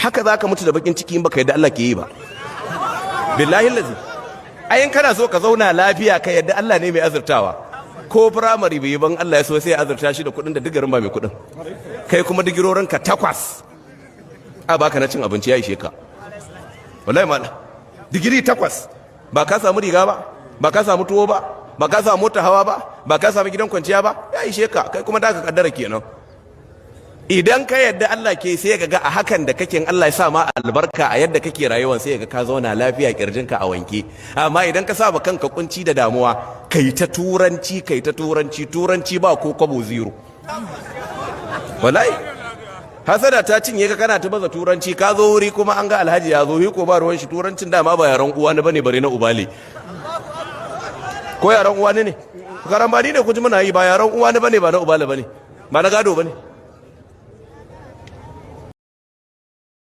Haka za ka mutu da bakin ciki in baka yadda Allah ke yi ba. Billahi lazi, ayin kana so ka zauna lafiya, ka yadda Allah ne mai azurtawa. Ko firamare bai yi ban, Allah ya so sai ya azurta shi da kuɗin da digarin ba mai kuɗin. Kai kuma digirorin ka takwas, a baka na cin abinci ya ishe ka. Wallahi mala, digiri takwas, ba ka samu riga ba, ba ka samu tuwo ba, ba ka samu mota hawa ba, ba ka samu gidan kwanciya ba, ya ishe ka. Kai kuma da ka kaddara kenan. Idan ka yadda Allah ke, sai ka ga a hakan da kake, Allah ya sa ma albarka a yadda kake rayuwa, sai ka ka zauna lafiya, kirjinka a wanke. Amma idan ka sa ba kanka kunci da damuwa, kai ta turanci, kai ta turanci, turanci ba ko kwabo, zero. Wallahi hasada ta cinye ka, kana ta baza turanci. Ka zo wuri kuma an ga alhaji ya zo, ko ba ruwan shi. Turancin dama ba yaran uwa ne bane, bare na ubale ko yaran uwa ne. Karambani ne kuji muna yi, ba yaran uwa ne bane, ba na ubale bane, ba na gado bane.